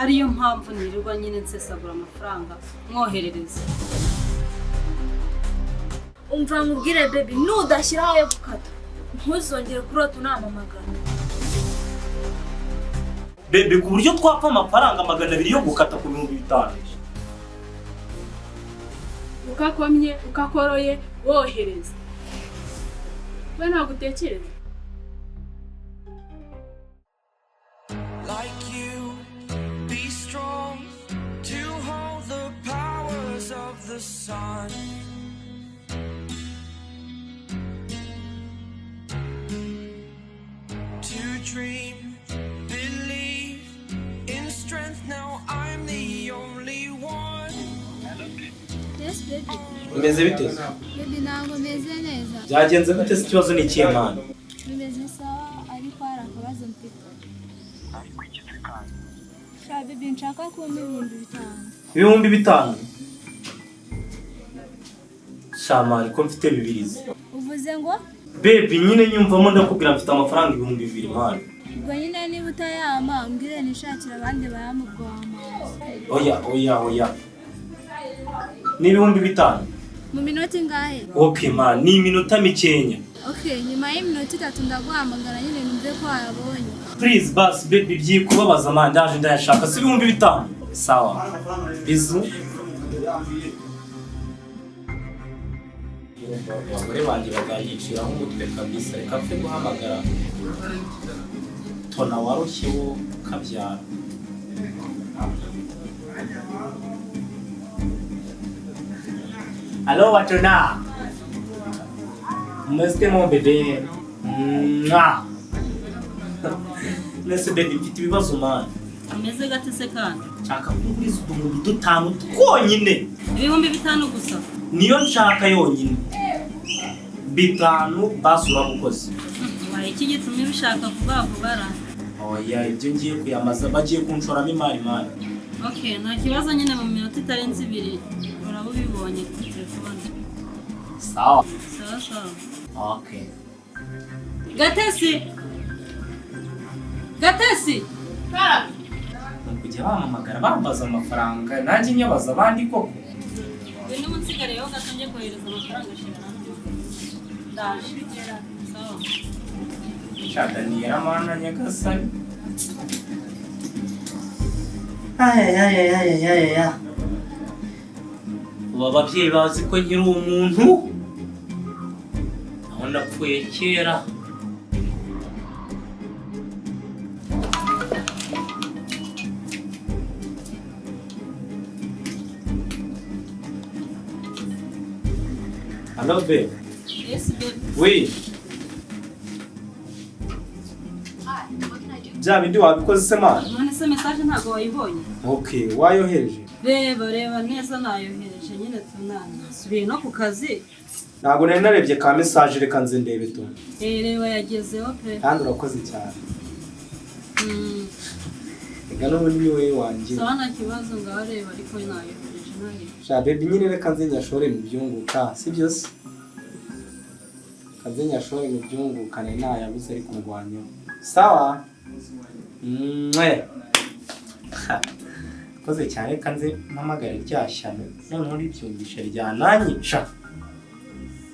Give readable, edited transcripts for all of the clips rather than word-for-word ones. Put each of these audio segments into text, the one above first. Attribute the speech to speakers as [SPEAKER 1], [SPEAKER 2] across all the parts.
[SPEAKER 1] Ariyo mpamvu nirirwa nyine nsesagura amafaranga mwoherereza.
[SPEAKER 2] Umva nkubwire baby, nudashyiraho ayo gukata ntuzongere kurota unampamagara.
[SPEAKER 3] Baby, ku buryo twapfa amafaranga 200 yo gukata ku 5000?
[SPEAKER 4] Ukakomye ukakoroye wohereza, we ntabwo utekereza.
[SPEAKER 5] Like you, be strong to hold the powers of the sun. To dream, believe in strength. Now I'm the only one.
[SPEAKER 6] Yes, baby.
[SPEAKER 3] Bimeze bite?
[SPEAKER 6] Baby, ntabwo meze neza.
[SPEAKER 3] Byagenze bite se? Ikibazo ni ikihe, mwana?
[SPEAKER 6] Bimeze sawa, ariko hari akabazo mfite. Sha baby, nshaka kumpa 5000.
[SPEAKER 3] 5000? Sha man, ko mfite bibirizi.
[SPEAKER 6] Uvuze ngo?
[SPEAKER 3] Baby, nyine nyumvamo, ndakubwira mfite amafaranga 2000, man.
[SPEAKER 6] Ubwo nyine niba utayampa umbwire nishakire abandi bayampa, ubwo wampaye.
[SPEAKER 3] Oya, oya, oya, ni 5000.
[SPEAKER 6] Mu minota ingahe?
[SPEAKER 3] Okay man, ni iminota mikenya.
[SPEAKER 6] Okay, nyuma y'iminota 3 ndaguhamagara nyine numve ko wayabonye.
[SPEAKER 3] Please basi baby, byikubabaza man, ndaje ndayashaka. Si 5000? Sawa, bisous. Abagore banjye bazanyiciraho umutwe kabisa. Reka mfe guhamagara tona warushye wo kabyara. Allo, Watona. Meze mon bébé. Mwah. Nese baby, mfite ibibazo, man.
[SPEAKER 1] Ameze gate se kandi?
[SPEAKER 3] Nshaka kuguriza 5000 twonyine.
[SPEAKER 1] 5000 gusa?
[SPEAKER 3] Niyo nshaka yonyine. 5000 basi urabukoze.
[SPEAKER 1] Waye, iki gitumye ubishaka vuba vuba ra?
[SPEAKER 3] Oya, ibyo ngiye kuyamaza bagiye kunshoramo imari, mari.
[SPEAKER 1] Okay, nta kibazo nyine, mu minota itarenze 2 uraba ubibonye kuri telefone.
[SPEAKER 3] Sawa.
[SPEAKER 1] Sawa sawa.
[SPEAKER 3] Okay.
[SPEAKER 1] Gatesi, Gatesi!
[SPEAKER 3] Ni ukujya bampamagara bambaza amafaranga, nanjye nyabaza abandi koko.
[SPEAKER 1] Ngwino munsigariyeho gato njye kohereza amafaranga shira nanjye. Ndaje. Sawa.
[SPEAKER 3] Sha Daniela, mana nyagasani. Ayayayayayaya. Ubu ababyeyi bazi ko nkiri umuntu, aho napfuye kera. Allo, babe.
[SPEAKER 1] Yes, baby.
[SPEAKER 3] Oui. Bya bindi wabikoze se, man?
[SPEAKER 1] None se message ntabwo wayibonye?
[SPEAKER 3] Okay, wayohereje?
[SPEAKER 1] Reba, reba neza, nayohereje nyine tunana. Subiye no ku kazi.
[SPEAKER 3] Ntabwo nari narebye ka message, reka nze ndebe tu.
[SPEAKER 1] Eh, reba yagezeho pe.
[SPEAKER 3] Kandi urakoze cyane. Reka n'ubundi ni wowe wanjye.
[SPEAKER 1] Sawa, nta kibazo, ngaho reba, ariko nayohereje nayo.
[SPEAKER 3] Sha baby, nyine reka nze nyashore mu byunguka, si byo se? Reka nze nyashore mu byunguka, nari nayabuze ariko ndwanyeho. Sawa? Mwe. Koze cyane, reka nze mpamagare rya shyano, noneho ribyumvishe ryananyica.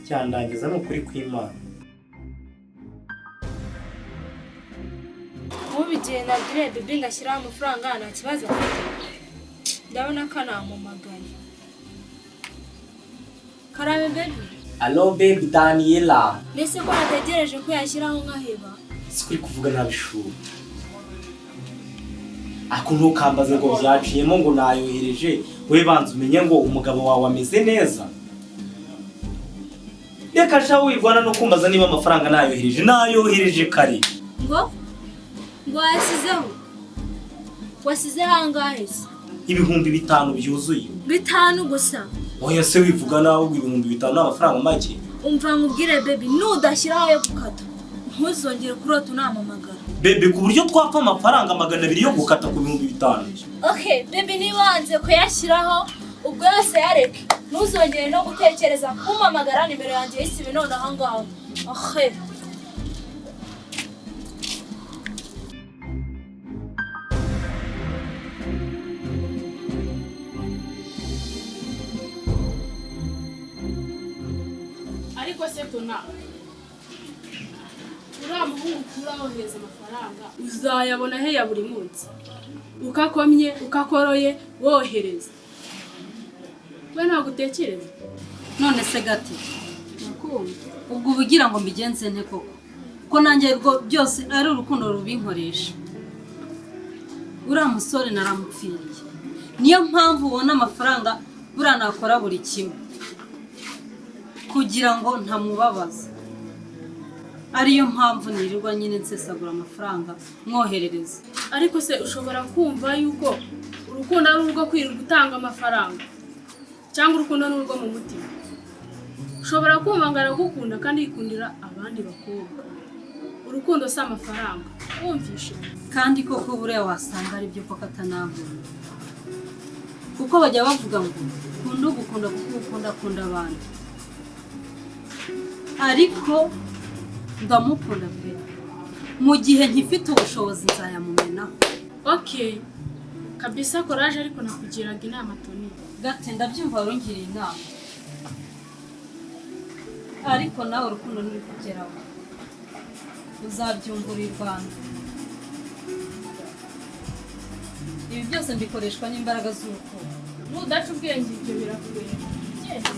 [SPEAKER 3] Cyandangiza ni ukuri kw'Imana.
[SPEAKER 2] Ubu igihe nabwiriye baby ngashyiraho amafaranga nta kibazo afite. Ndabona kanampamagaye. Karame, baby.
[SPEAKER 3] Allo, baby Daniela.
[SPEAKER 2] Mbese ko nategereje ko yashyiraho nkaheba?
[SPEAKER 3] Sikuri kuvuga nabi shuri. Ako ntukambaze ngo byaciyemo ngo nayohereje, we banza umenye ngo umugabo wawe ameze neza. Reka sha, wirwana no kumbaza niba amafaranga nayohereje, nayohereje kare.
[SPEAKER 2] Ngo wasizeho? Wasizeho angahe se?
[SPEAKER 3] 5000 byuzuye.
[SPEAKER 2] 5000 gusa?
[SPEAKER 3] Oya se, wivuga nawe ngo 5000 ni amafaranga make.
[SPEAKER 2] Umva nkubwire baby, nudashyiraho ayo gukata ntuzongere kurota unampamagara.
[SPEAKER 3] Baby, ku buryo twapfa amafaranga 200 yo gukata ku 5000?
[SPEAKER 2] Okay baby, niba wanze kuyashyiraho ubwo yose yareke, ntuzongere no gutekereza kumpamagara. Nimero yanjye y'isibe none aha ngaho. Okay.
[SPEAKER 4] Ariko se Tona, uriya muhungu ukura wohereza amafaranga uzayabona he ya buri munsi? Ukakomye, ukakoroye, wohereza, we ntabwo utekereza.
[SPEAKER 1] None se Gati,
[SPEAKER 4] Nakumva.
[SPEAKER 1] ubwo uba ugira ngo mbigenze nte koko, ko nanjye rwo byose ari urukundo rubinkoresha? Uriya musore naramupfiriye, niyo mpamvu ubona amafaranga buriya nakora buri kimwe kugira ngo ntamubabaza. Ariyo mpamvu nirirwa nyine nsesagura amafaranga mwoherereza.
[SPEAKER 4] Ariko se ushobora kumva yuko urukundo ari urwo kwirirwa utanga amafaranga, cyangwa urukundo ni urwo mu mutima? Ushobora kumva ngo aragukunda kandi yikundira abandi bakobwa. Urukundo si amafaranga, wumvishe?
[SPEAKER 1] Kandi koko buriya wasanga ari byo koko, atanankunda, kuko bajya bavuga ngo kunda ugukunda kuko ukunda akunda abandi. Ariko ndamukunda pe. Mu gihe nkifite ubushobozi nzayamumenaho.
[SPEAKER 4] Okay, kabisa, courage. Ariko nakugiraga inama, Toni.
[SPEAKER 1] Gate, ndabyumva, warungiriye inama, ariko nawe urukundo nturi kugeraho, uzabyumva uri i Rwanda. Ibi byose mbikoreshwa n'imbaraga z'urukundo.
[SPEAKER 4] Nudaca ubwenge ibyo birakureba. Genda.